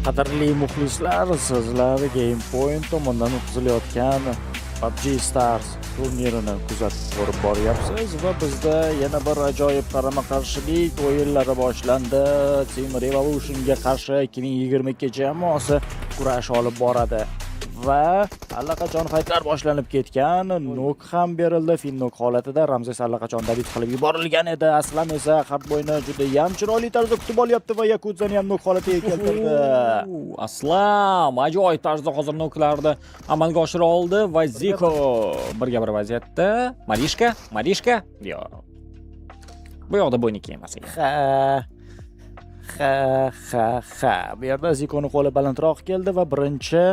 Qadrli muxlislar, sizlar Game Point tomonidan o'tkazilayotgan PUBG Stars turnirini kuzatib borib boryapsiz va bizda yana bir ajoyib qarama-qarshilik o'yinlari boshlandi. Team Revolutionga qarshi 2022 jamoasi kurash olib boradi. Va allaqachon fightlar boshlanib ketgan. Nok ham berildi. Fin nok holatida Ramzes allaqachon добить qilib yuborilgan edi. Aslam esa Hardboyni juda ham chiroyli tarzda kutib olyapti va Yakudzani ham nok holatiga keltirdi. Aslam ajoyib tarzda hozir noklarni amalga oshira oldi va Ziko birga bir vaziyatda. Marishka, Marishka, yo'q. Bu yoqda bo'yniki emas ekan. Ha. Bu yerda Zikoni qo'li balandroq keldi va birinchi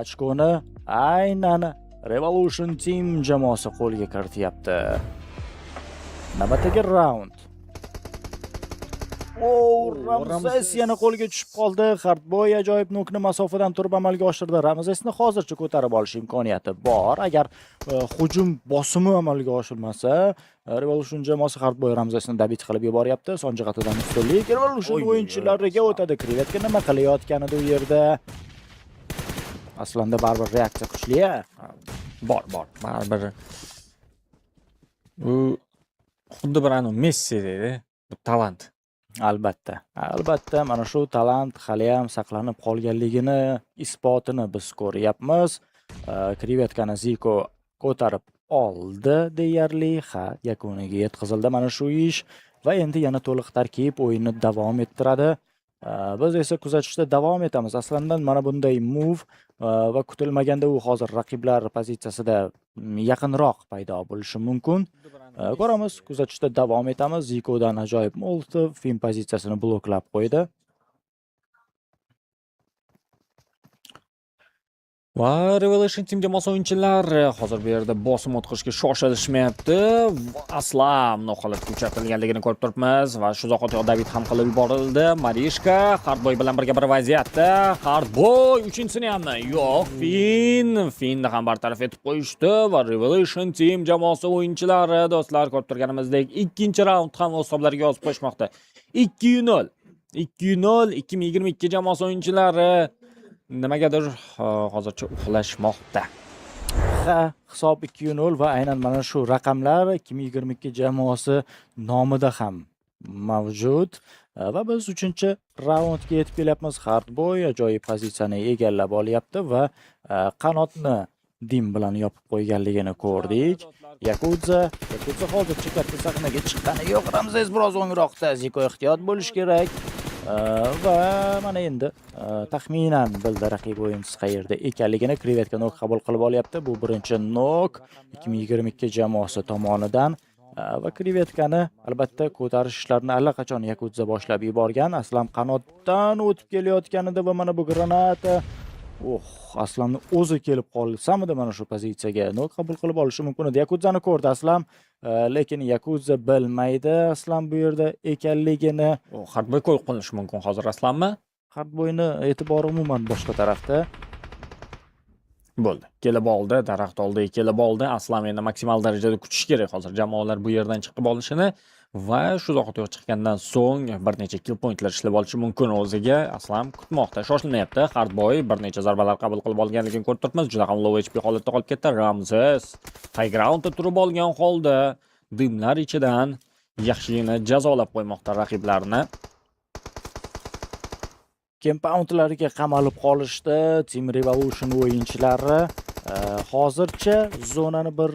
ochkoni aynan Revolution Team jamoasi qo'lga kirityapti. Navbatdagi raund. O, Ramzes yana qo'lga tushib qoldi. Hardboy ajoyib nokni masofadan turib amalga oshirdi. Ramzesni hozircha ko'tarib olish imkoniyati bor. Agar hujum bosimi amalga oshirmasa, Revolution jamoasi. Hardboy Ramzesni добить qilib yuboryapti. Son jihatidan ustunlik Revolution Oy, oy, oy, o'yinchilariga o'tadi. Krevetka nima qilayotgan edi u yerda? Aslida baribir reaksiya kuchli. Bor, bor. Baribir u xuddi bir anavi Messi deydi. Bu talant. Albatta. Albatta, mana shu talant haliyam saqlanib qolganligini isbotini biz ko'ryapmiz. Krevetkani Ziko ko'tarib oldi deyarli. Ha, yakuniga yetkazildi mana shu ish va endi yana to'liq tarkib o'yinni davom ettiradi. Biz esa kuzatishda davom etamiz. Aslandan mana bunday move va kutilmaganda u hozir raqiblar pozitsiyasida yaqinroq paydo bo'lishi mumkin. Ko'ramiz, kuzatishda davom etamiz. Zikodan ajoyib molotov fin pozitsiyasini bloklab qo'ydi. Va Revolution Team jamoasi o'yinchilari hozir bu yerda bosim o'tkazishga shoshilishmayapti. Va Aslam noholatga uchratilganligini ko'rib turibmiz va shu zahoti добить ham qilib yuborildi. Marishka Hardboy bilan birga bir vaziyatda. Hardboy uchinchisini hammi? Yo'q, Fin, Finni ham bartaraf etib qo'yishdi va Revolution Team jamoasi o'yinchilari, do'stlar, ko'rib turganimizdek, ikkinchi raund ham o'z hisoblariga yozib qo'yishmoqda. 2-0. 2-0. 2022 jamoasi o'yinchilari nimagadir hozircha uxlashmoqda. Ha, hisob 2-0 va aynan mana shu raqamlar 2022 jamoasi nomida ham mavjud. Va biz 3-raundga yetib kelyapmiz. Hardboy ajoyib pozitsiyani egallab olyapti va qanotni dim bilan yopib qo'yganligini ko'rdik. Yakudza, Yakudza hozircha katta sahnaga chiqqani yo'q. Ramzes biroz o'ngroqda, Ziko ehtiyot bo'lish kerak. Va mana endi taxminan bildi raqib o'yinchisi qayerda ekanligini. Krevetka nok qabul qilib olyapti. Bu birinchi nok 2022 jamoasi tomonidan. Va krevetkani albatta ko'tarish ishlarini allaqachon Yakudza boshlab yuborgan. Aslam qanotdan o'tib kelayotganida va mana bu granata. Oh, Aslamni o'zi kelib qolsamidi mana shu pozitsiyaga nok qabul qilib olishi mumkin edi. Yakudzani ko'rdi Aslam, lekin Yakudza bilmaydi Aslam bu yerda ekanligini. Hardboy qo'l qilinishi mumkin hozir Aslammi? Hardboyni e'tibori umuman boshqa tarafda. Bo'ldi. Kelib oldi, daraxt oldiga kelib oldi. Aslam endi maksimal darajada kutish kerak hozir jamoalar bu yerdan chiqib olishini va shu zahoti chiqqandan so'ng bir necha kill pointlar ishlab olishi mumkin o'ziga. Aslam kutmoqda, shoshilmayapti. Hardboy bir necha zarbalar qabul qilib olganligini ko'rib turibmiz. Juda ham low HP holatda qolib ketdi. Ramzes high groundda turib olgan holda dimlar ichidan yaxshigina jazolab qo'ymoqda raqiblarini. Compoundlarga qamalib qolishdi Team Revolution o'yinchilari. Hozircha zonani bir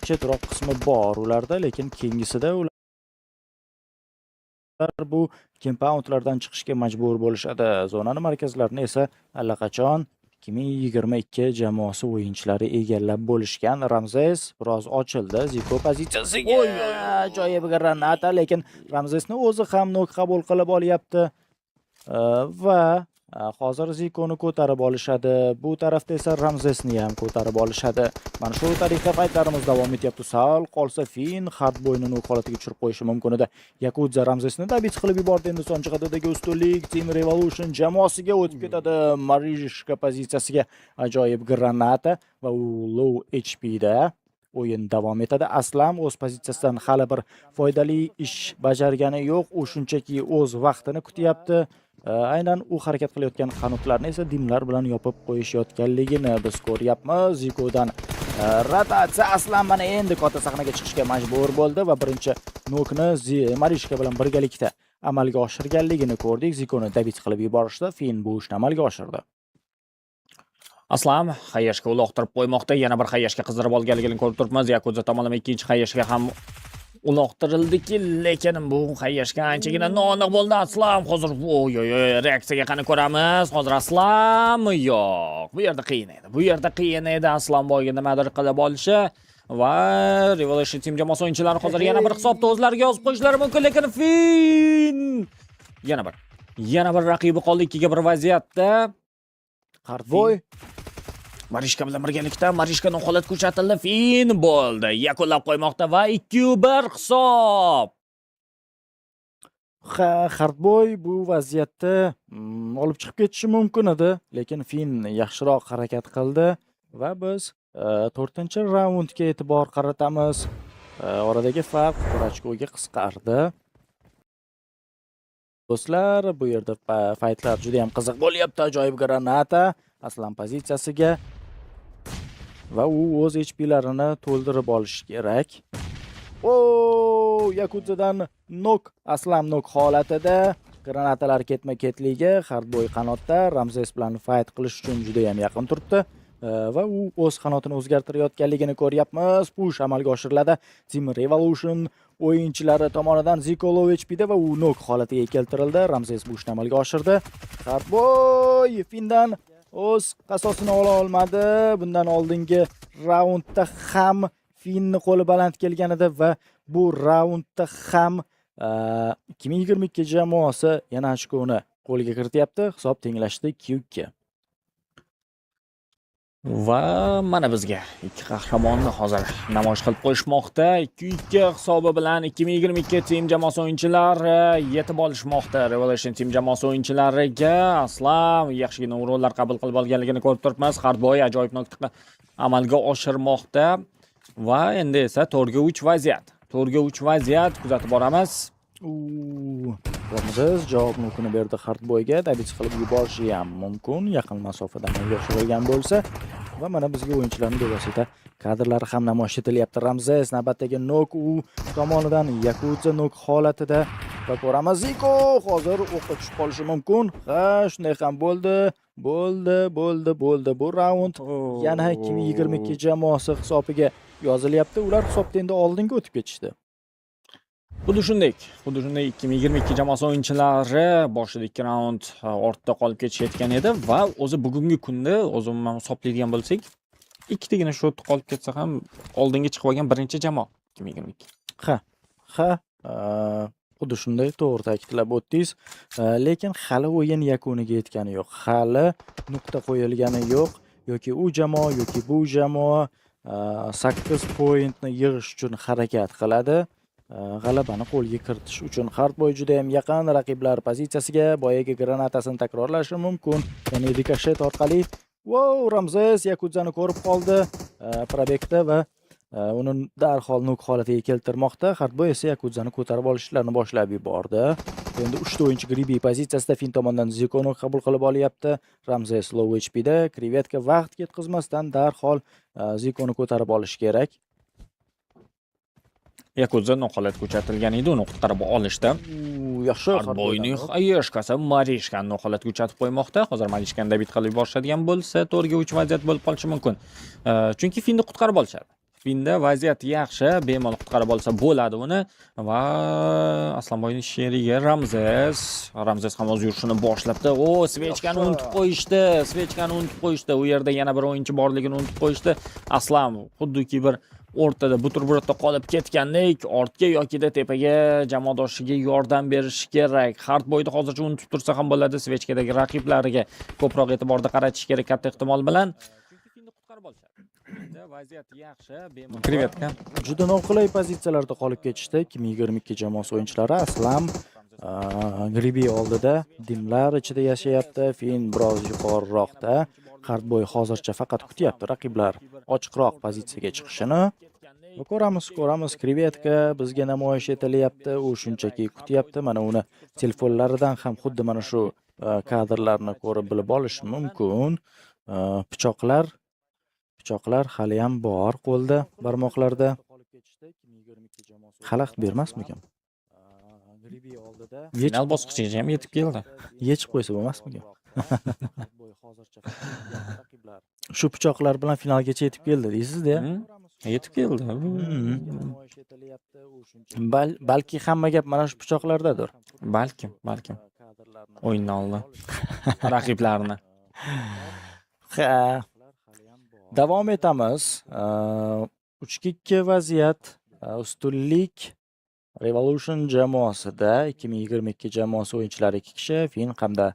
chetroq qismi bor ularda, lekin keyingisida ular bu compoundlardan chiqishga majbur bo'lishadi. Zonani markazlarini esa allaqachon 2022 jamoasi o'yinchilari egallab bo'lishgan. Ramzes biroz ochildi. Ziko pozitsiyasiga ajoyib granata, lekin Ramzesni o'zi ham nok qabul qilib olyapti. Va hozir Zikoni ko'tarib olishadi. Bu tarafda esa Ramzesni ham ko'tarib olishadi. Mana shu tariqa fightlarimiz davom etyapti. Sal qolsa Fin Hardboyni nok holatiga tushirib qo'yishi mumkin edi. Yakudza Ramzesni добить qilib yubordi. Endi son jihatidagi ustunlik Team Revolution jamoasiga o'tib ketadi. Marishka pozitsiyasiga ajoyib granata va u low HP da o'yin davom etadi. Aslam o'z pozitsiyasidan hali bir foydali ish bajargani yo'q. U shunchaki o'z vaqtini kutyapti. Aynan u harakat qilayotgan qanotlarni esa dimlar bilan yopib qo'yishayotganligini biz ko'ryapmiz. Zikodan rotatsiya. Aslan mana endi katta sahnaga chiqishga majbur bo'ldi va birinchi nokni Marishka bilan birgalikda amalga oshirganligini ko'rdik. Zikoni добить qilib yuborishdi. Fin bu ishni amalga oshirdi. Aslam хаешка uloqtirib qo'ymoqda. Yana bir хаешка qizdirib olganligini ko'rib turibmiz. Yakuza tomonlama ikkinchi хаешка ham uloqtirildiki, lekin bu хаешка anchagina noaniq bo'ldi. Aslam hozir, oy oy oy, reaksiyaga qani ko'ramiz. Hozir Aslam, yo'q. Bu yerda qiyin edi. Bu yerda qiyin edi Aslam boyga nimadir qilib olishi va Revolution Team jamoasi o'yinchilari hozir yana bir hisobni o'zlariga yozib qo'yishlari mumkin, lekin Fin yana bir raqibi qoldi 2 ga 1 vaziyatda. Hardboy. Marishka bilan birgalikda Marishka holat kuchatildi. Fin bo'ldi. Yakunlab qo'ymoqda va 2-1 hisob. Ha, Hardboy bu vaziyatda olib chiqib ketishi mumkin edi, lekin Fin yaxshiroq harakat qildi va biz to'rtinchi raundga e'tibor qaratamiz. Oradagi farq bir ochkoga qisqardi. Do'stlar, bu yerda fightlar juda ham qiziq bo'lyapti. Ajoyib granata Aslan pozitsiyasiga va u o'z HPlarini to'ldirib olishi kerak. O, Yakuzadan nok, Aslam nok holatida, granatalar ketma-ketligi, Hardboy qanotda Ramzes bilan fight qilish uchun juda ham yaqin turibdi. Va u o'z qanotini o'zgartirayotganligini ko'ryapmiz. Push amalga oshiriladi. Team Revolution o'yinchilari tomonidan. Ziko low HPda va u nok holatiga keltirildi. Ramzes bu ishni amalga oshirdi. Hardboy Findan o'z qasosini ola olmadi. Bundan oldingi raundda ham Finni qo'li baland kelgan edi va bu raundda ham 2022 jamoasi yana ochkoni qo'lga kirityapti. Hisob tenglashdi, 2-2. Va mana bizga ikki qahramonni hozir namoyish qilib qo'yishmoqda. 2-2 hisobi bilan 2022 Team jamoasi o'yinchilari yetib olishmoqda Revolution Team jamoasi o'yinchilariga. Aslam yaxshigina урон lar qabul qilib olganligini ko'rib turibmiz. Hardboy ajoyib nokta amalga oshirmoqda va endi esa 4 ga 3 vaziyat. 4 ga 3 vaziyat kuzatib boramiz. U Ramzes javob nokini berdi Hardboyga. Добить qilib yuborishi ham mumkin yaqin masofada amalga oshirilgan bo'lsa. Va mana bizga o'yinchilarning bevosita kadrlari ham namoyish etilyapti. Ramzes navbatdagi nok u tomonidan, Yakuza nok holatida va ko'ramiz, Ziko hozir o'qqa tushib qolishi mumkin. Ha, shunday ham bo'ldi. Bo'ldi, bo'ldi, bo'ldi. Bu raund yana 2022 jamoasi hisobiga yozilyapti. Ular hisobda endi oldinga o'tib ketishdi. Xuddi shunday 2022 jamoasi o'yinchilari boshida ikki raund ortda qolib ketishayotgan edi va o'zi bugungi kunda o'zi umuman hisoblaydigan bo'lsak, ikkitagina счёт qolib ketsa ham oldinga chiqib olgan birinchi jamoa 2022. Ha, xuddi shunday, to'g'ri ta'kidlab o'tdingiz. Lekin hali o'yin yakuniga yetgani yo'q. Hali nuqta qo'yilgani yo'q. Yoki u jamoa, yoki bu jamoa 8 pointni yig'ish uchun harakat qiladi. G'alabani qo'lga kiritish uchun. Hardboy juda ham yaqin raqiblar pozitsiyasiga, boyagi granatasini takrorlashi mumkin. Ya'ni rikoshet orqali. Wow, Ramzes Yakuzani ko'rib qoldi пробег da va uni darhol nok holatiga keltirmoqda. Hardboy esa Yakuzani ko'tarib olishlarini boshlab yubordi. Endi 3 ta o'yinchi Gribi pozitsiyasida. Fin tomondan Zikoni qabul qilib olyapti. Ramzes low HPda. Krevetka vaqt ketkazmasdan darhol Zikoni ko'tarib olish kerak. Yakuza noholatga uchratilgan edi, uni qutqarib olishdi. U, yaxshi. Hardboyning хаешка si Marishkani noholatga uchratib qo'ymoqda. Hozir Marishkani добить qilib yuborishadigan bo'lsa, 4 ga 3 vaziyat bo'lib qolishi mumkin. Chunki Finni qutqarib olishadi. Finda vaziyat yaxshi, bemalol qutqarib olsa bo'ladi uni va Aslanboyning sherigi Ramzes. Ramzes ham o'z yurishini boshlabdi. O, свечка ni Yaxshi. unutib qo'yishdi. Свечка ni unutib qo'yishdi. U yerda yana bir o'yinchi borligini unutib qo'yishdi. Aslam xuddiki bir o'rtada buterбродda qolib ketgandek, ortga yokida tepaga jamoadoshiga yordam berishi kerak. Hardboyni hozircha unutib tursa ham bo'ladi. Свечка dagi raqiblariga ko'proq e'tiborni qaratish kerak katta ehtimol bilan. Chunki Finni qutqarib olishadi. Vaziyat yaxshi, bemalol. Krevetka. Juda noqulay pozitsiyalarda qolib ketishdi 2022 jamoasi o'yinchilari. Aslam Gribi oldida dimlar ichida yashayapti. Fin biroz yuqoriroqda. Hardboy hozircha faqat kutyapti raqiblar ochiqroq pozitsiyaga chiqishini. Va ko'ramiz, ko'ramiz, krevetka bizga namoyish etilyapti. U shunchaki kutyapti. Mana uni telefonlaridan ham xuddi mana shu Kadrlarni ko'rib bilib olish mumkin. Pichoqlar haliyam bor qo'lda, barmoqlarda. Xalaqit bermasmikan? Final bosqichigacha ham yetib keldi. Yechib qo'ysa bo'lmasmikan? Shu pichoqlar bilan finalgacha yetib keldi deysiz-da? Yetib keldi. Balki hamma gap mana shu pichoqlardadir. Balkim, balkim. O'yinni oldi. Raqiblarni. Ha. Davom etamiz. 3-2 vaziyat. Ustunlik Revolution jamoasida. 2022 jamoasi o'yinchilari 2 kishi, Fin hamda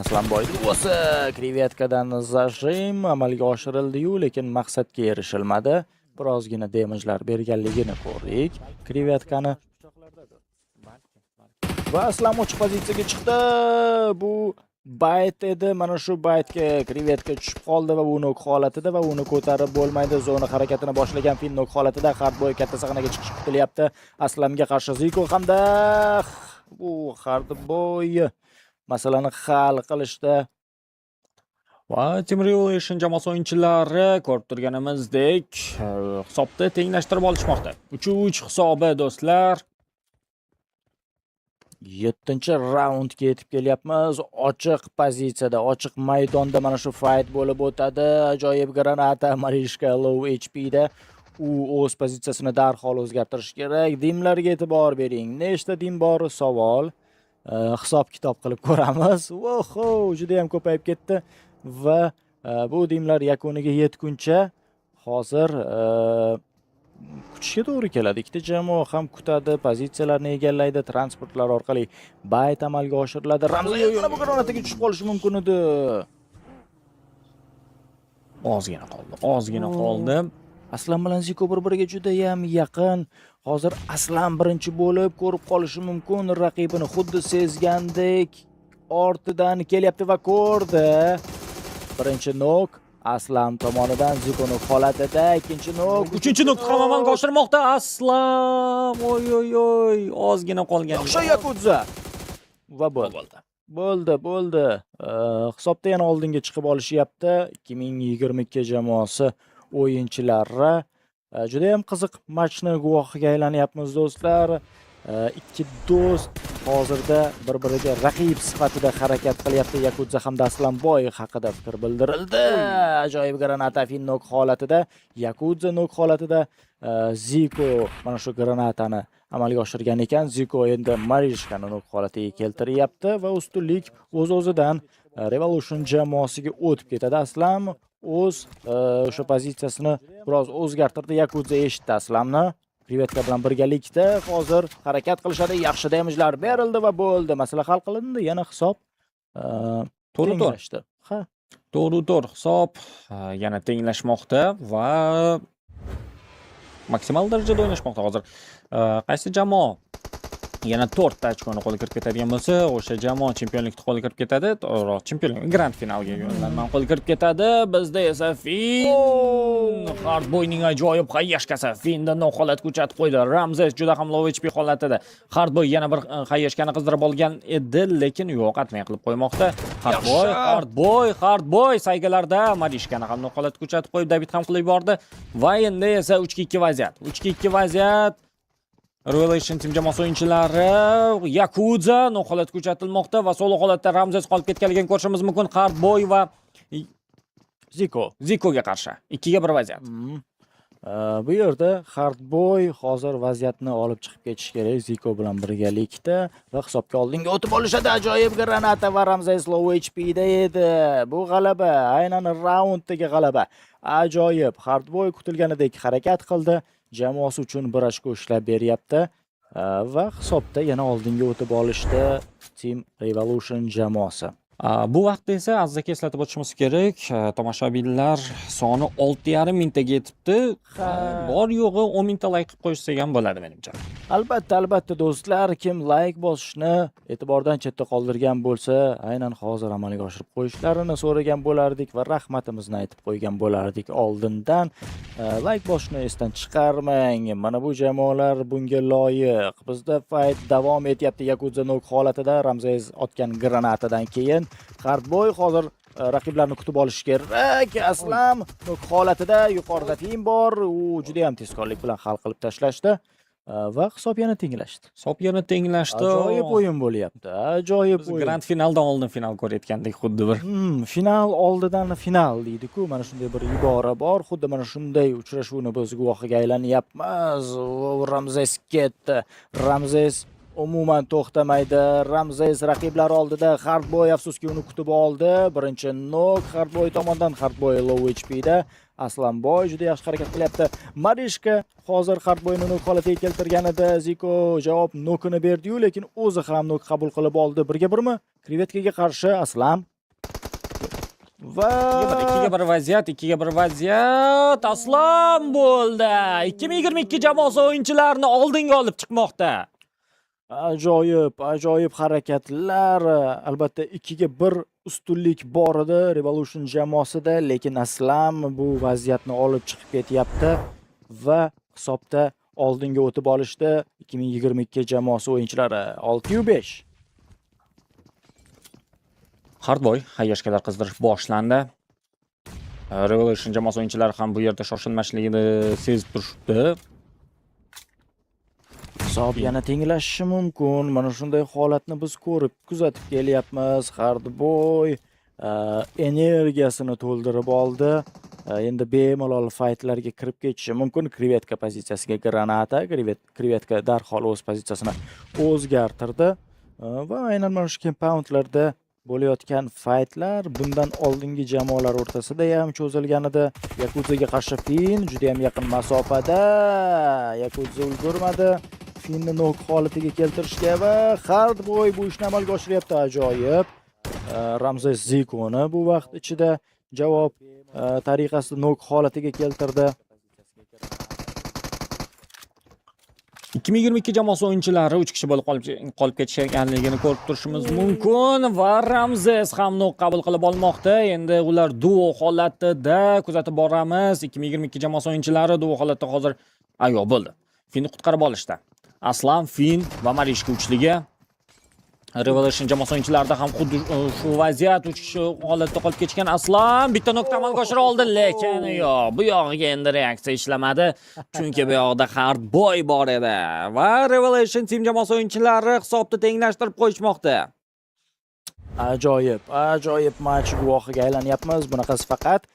Aslanboy duosi. Krevetkadan зажим amalga oshirildi-yu, lekin maqsadga erishilmadi. Birozgina damage'lar berganligini ko'rdik krevetkani. Va Aslam ochiq pozitsiyaga chiqdi. Bu bait edi. Mana shu baytga krevetka tushib qoldi va u nok holatida va uni ko'tarib bo'lmaydi. Zona harakatini boshlagan Fin nok holatida. Hardboy katta sahnaga chiqish kutilyapti. Aslamga qarshi Ziko hamda bu Hardboy masalani hal qilishda. Va Team Revolution jamoasi o'yinchilari, ko'rib turganimizdek, hisobni tenglashtirib olishmoqda. 3-3 hisobi, do'stlar. 7 raundga yetib kelyapmiz. Ochiq pozitsiyada, ochiq maydonda mana shu fight bo'lib o'tadi. Ajoyib granata. Marishka low HP da. U o'z pozitsiyasini darhol o'zgartirish kerak. Dimlarga e'tibor bering. Nechta dim bor, savol. Hisob kitob qilib ko'ramiz. Oho, juda ham ko'payib ketdi va bu dimlar yakuniga yetguncha hozir kutishga to'g'ri keladi. Ikkita jamoa ham kutadi, pozitsiyalarni egallaydi, transportlar orqali bait amalga oshiriladi. Ramzi yana bu granataga tushib qolishi mumkin edi. Ozgina qoldi. Ozgina qoldi. Aslan bilan Ziko bir-biriga juda ham yaqin. Hozir Aslan birinchi bo'lib ko'rib qolishi mumkin raqibini, xuddi sezgandek ortidan kelyapti va ko'rdi. Birinchi nok Aslan tomonidan. Ziko nok holatida, ikkinchi nok. Uchinchi nok ham amalga oshirmoqda Aslam. Oy oy oy, ozgina qolgan. Yaxshi, Yakudza. Va bo'ldi. Bo'ldi. Bo'ldi, bo'ldi. Hisobda yana oldinga chiqib olishyapti 2022 jamoasi o'yinchilari. Juda ham qiziq matchni guvohiga aylanyapmiz, do'stlar. Ikki do'st hozirda bir-biriga raqib sifatida harakat qilyapti. Yakudza hamda Aslanboy haqida fikr bildirildi. Ajoyib granata. Fin nok holatida, Yakudza nok holatida. Ziko mana shu granatani amalga oshirgan ekan. Ziko endi Marishkani nok holatiga keltiryapti va ustunlik o'z-o'zidan Revolution jamoasiga o'tib ketadi. Aslam o'z o'sha pozitsiyasini biroz o'zgartirdi. Yakudza eshitdi Aslamni. Krevetka bilan birgalikda hozir harakat qilishadi. Yaxshi damage'lar berildi va bo'ldi. Masala hal qilindi. Yana hisob To'g'ri, to'g'ri. tenglashdi. Ha. To'g'ri, to'g'ri. Hisob yana tenglashmoqda va maksimal darajada o'ynashmoqda hozir. Qaysi jamoa yana to'rtta ochkoni qo'lga kirib ketadigan bo'lsa, o'sha jamoa chempionlikni qo'lga kirib ketadi. To'g'riroq, chempionlik grand finalga yo'llanmani qo'lga kirib ketadi. Bizda esa Fin Hardboyning ajoyib хаешка si Finda nok holatga uchatib qo'ydi. Ramzes juda ham low HP holatida. Hardboy yana bir хаешка ni qizdirib olgan edi, lekin yo'q, atmay qilib qo'ymoqda. Hardboy, Yaxshi. Hardboy, Hardboy saygalarda Marishkani ham nok holatga uchatib qo'yib, David ham qilib yubordi. Va endi esa 3 ga 2 vaziyat. 3 ga 2 vaziyat. Revelation Team jamoasi o'yinchilari. Yakuza nok holatga uchatilmoqda va solo holatda Ramzes qolib ketganligini ko'rishimiz mumkin. Hardboy va Ziko. Zikoga qarshi 2 ga 1 vaziyat. Bu yerda Hardboy hozir vaziyatni olib chiqib ketish kerak Ziko bilan birgalikda va hisobga oldinga o'tib olishadi. Ajoyib granata va Ramzes low HP da edi. Bu g'alaba, aynan raunddagi g'alaba. Ajoyib. Hardboy kutilganidek harakat qildi. Jamoasi uchun bir ochko ishlab beryapti. Va hisobda yana oldinga o'tib olishdi Team Revolution jamoasi. Bu vaqtda esa, Aziz aka, eslatib o'tishimiz kerak, tomoshabinlar soni 6,5 mingtaga yetibdi. Ha. Bor yo'g'i 10 mingta layk qilib qo'yishsak ham bo'ladi menimcha. Albatta, albatta do'stlar, kim layk bosishni e'tibordan chetda qoldirgan bo'lsa, aynan hozir amalga oshirib qo'yishlarini so'ragan bo'lardik va rahmatimizni aytib qo'ygan bo'lardik oldindan. Layk bosishni esdan chiqarmang. Mana bu jamoalar bunga loyiq. Bizda fight davom etyapti. Yakuza nok holatida Ramzes otgan granatadan keyin Hardboy hozir raqiblarni kutib olish kerak. Aslam nok holatida, yuqorida Fin bor. U juda ham tezkorlik bilan hal qilib tashlashdi. Va hisob yana tenglashdi. Hisob yana tenglashdi. Ajoyib o'yin bo'lyapti. Ajoyib Biz o'yin. Grand finaldan oldin final ko'rayotgandek xuddi bir. Final oldidan final deydi-ku. Mana shunday bir ibora bor. Xuddi mana shunday uchrashuvni biz guvohiga aylanyapmiz. Ramzes ketdi. Ramzes umuman to'xtamaydi. Ramzes raqiblar oldida. Hardboy afsuski uni kutib oldi. Birinchi nok Hardboy tomonidan. Hardboy low HP da. Aslanboy juda yaxshi harakat qilyapti. Marishka hozir Hardboyni nok holatiga keltirganida Ziko javob nokini berdi-yu, lekin o'zi ham nok qabul qilib oldi. Birga birmi? Krevetkaga qarshi Aslam. Va 2ga 1 vaziyat, 2ga 1 vaziyat. Aslam bo'ldi. 2022 jamoasi o'yinchilarini oldinga olib chiqmoqda. Ajoyib, ajoyib harakatlar. Albatta 2ga 1 ustunlik bor edi Revolution jamoasida, lekin Aslam bu vaziyatni olib chiqib ketyapti va hisobda oldinga o'tib olishdi 2022 jamoasi o'yinchilari 6-5. Hardboy hayyashkalar qizdirish boshlandi. Revolution jamoasi o'yinchilari ham bu yerda shoshilmasligini sezib turishibdi. Hisob yana tenglashishi mumkin. Mana shunday holatni biz ko'rib, kuzatib kelyapmiz. Hardboy energiyasini to'ldirib oldi. Endi bemalol fightlarga kirib ketishi mumkin. Krevetka pozitsiyasiga granata, Krevetka darhol o'z pozitsiyasini o'zgartirdi. Va aynan mana shu compoundlarda bo'layotgan fightlar bundan oldingi jamoalar o'rtasida ham cho'zilgan edi. Yakuzaga qarshi Fin juda ham yaqin masofada. Yakuza ulgurmadi Finni nok holatiga keltirishga va Hardboy bu ishni amalga oshiryapti ajoyib. Ramzes Zikoni bu vaqt ichida javob tariqasida nok holatiga keltirdi. 2022 jamoasi o'yinchilari 3 kishi bo'lib qolib ketishganligini ko'rib turishimiz mumkin va Ramzes ham nok qabul qilib olmoqda. Endi ular duo holatida kuzatib boramiz. 2022 jamoasi o'yinchilari duo holatda hozir yo'q bo'ldi. Finni qutqarib olishdi. Aslan, Fin va Marishka uchligi. Revolution jamoasi o'yinchilarida ham xuddi shu vaziyat, 3 kishi holatda qolib ketgan. Aslan bitta nokta amalga oshira oldi, lekin yo'q, bu yog'iga endi reaksiya ishlamadi, chunki bu yoqda Hardboy bor edi va Revolution Team jamoasi o'yinchilari hisobni tenglashtirib qo'yishmoqda. Ajoyib, ajoyib match guvohiga aylanyapmiz. Bunaqasi faqat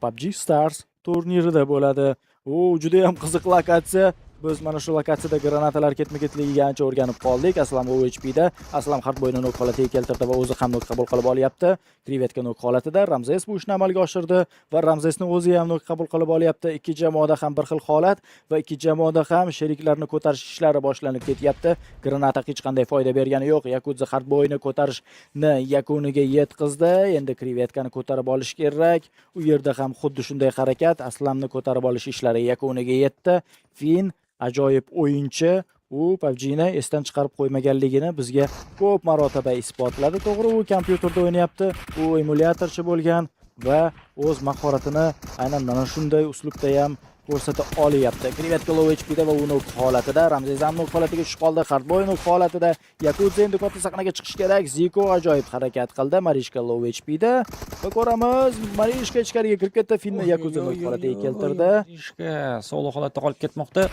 PUBG Stars turnirida bo'ladi. U juda ham qiziq lokatsiya. Biz mana shu lokatsiyada granatalar ketma-ketligiga ancha o'rganib qoldik. Aslam OHP da Aslam Hardboyni nok holatiga keltirdi va o'zi ham nok qabul qilib olyapti. Krevetka nok holatida Ramzes bu ishni amalga oshirdi va Ramzesni o'zi ham nok qabul qilib olyapti. Ikki jamoada ham bir xil holat va ikki jamoada ham sheriklarni ko'tarish ishlari boshlanib ketyapti. Granata hech qanday foyda bergani yo'q. Yakuza Hardboyni ko'tarishni yakuniga yetkazdi. Endi Krevetkani ko'tarib olish kerak. U yerda ham xuddi shunday harakat. Aslamni ko'tarib olish ishlari yakuniga yetdi. Fin ajoyib o'yinchi. U PUBG'ni esdan chiqarib qo'ymaganligini bizga ko'p marotaba isbotladi. To'g'ri, u kompyuterda o'ynayapti. U emulyatorchi bo'lgan va o'z mahoratini aynan mana shunday uslubda ham ko'rsata olyapti. Krevetka low HP da va u nok holatida, Ramzes ham nok holatiga tushib qoldi, Hardboy nok holatida. Yakuza endi katta sahnaga chiqish kerak. Ziko ajoyib harakat qildi. Marishka low HP da va ko'ramiz, Marishka ichkariga kirib ketdi. Finni Yakuza nok holatiga keltirdi. Marishka solo holatda qolib ketmoqda.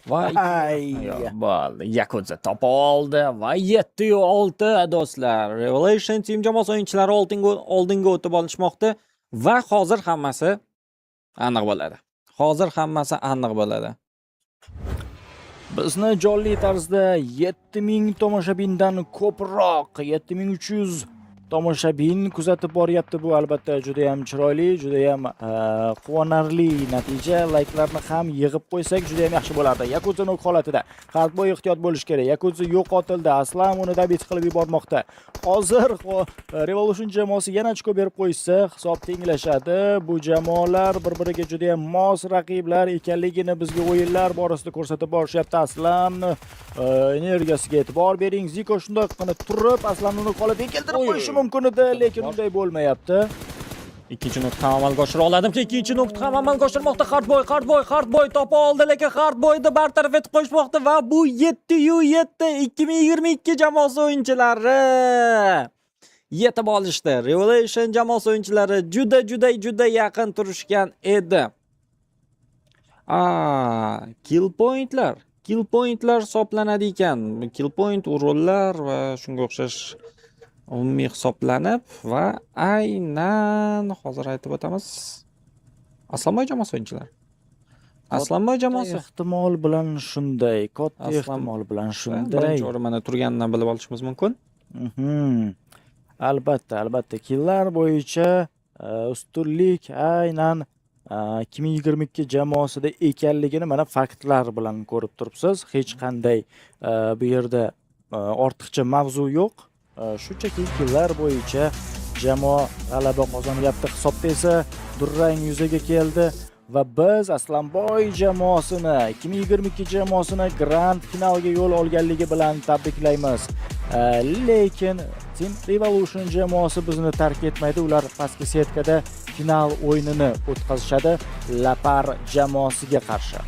Va Ay. Bo'ldi. Yakuza topa oldi va 7-6 do'stlar. Revolution Team jamoasi o'yinchilari oldinga o'tib olishmoqda va hozir hammasi aniq bo'ladi. Hozir hammasi aniq bo'ladi. Bizni jonli tarzda 7000 tomoshabindan ko'proq, 7300 Tomoshabin kuzatib boryapti. Bu, albatta, judayam chiroyli, judayam quvonarli natija. Layklarni ham yig'ib qo'ysak, judayam yaxshi bo'lardi. Yakuza nok holatida. Hardboy, ehtiyot bo'lish kerak. Yakuza yo'qotildi. Aslam uni добить qilib yubormoqda. Hozir Revolution jamoasi yana ochko berib qo'ysa, hisob tenglashadi. Bu jamoalar bir-biriga judayam mos raqiblar ekanligini bizga o'yinlar borasida ko'rsatib borishyapti. Aslamni energiyasiga e'tibor bering. Ziko shundoqqina turib Aslamni nok holatiga keltirib Oy. qo'yishi mumkin edi, lekin unday bo'lmayapti. Ikkinchi nuqta ham amalga oshira oladimi? Ikkinchi nuqta ham amalga oshirmoqda Hardboy, Hardboy, Hardboy topa oldi, lekin Hardboyni bartaraf etib qo'yishmoqda va bu 7-7, 2022 jamoasi o'yinchilari yetib olishdi. Revolution jamoasi o'yinchilari juda, juda, juda yaqin turishgan edi. A, kill pointlar, kill pointlar hisoblanadi ekan. Kill point, uronlar va shunga o'xshash umumiy hisoblanib va aynan hozir aytib o'tamiz. Aslanboy jamoasi o'yinchilari. Aslanboy jamoasi. Ehtimol bilan shunday, katta ehtimol bilan shunday. Birinchi o'rin mana turganidan bilib olishimiz mumkin. Albatta, albatta, killar bo'yicha ustunlik aynan 2022 jamoasida ekanligini mana faktlar bilan ko'rib turibsiz. Hech qanday bu yerda ortiqcha mavzu yo'q. Shunchaki killar bo'yicha jamoa g'alaba qozonyapti. Hisobda esa durang yuzaga keldi va biz Aslanboy jamoasini, 2022 jamoasini grand finalga yo'l olganligi bilan tabriklaymiz. Lekin Team Revolution jamoasi bizni tark etmaydi. Ular pastki setkada final o'yinini o'tkazishadi Lapar jamoasiga qarshi.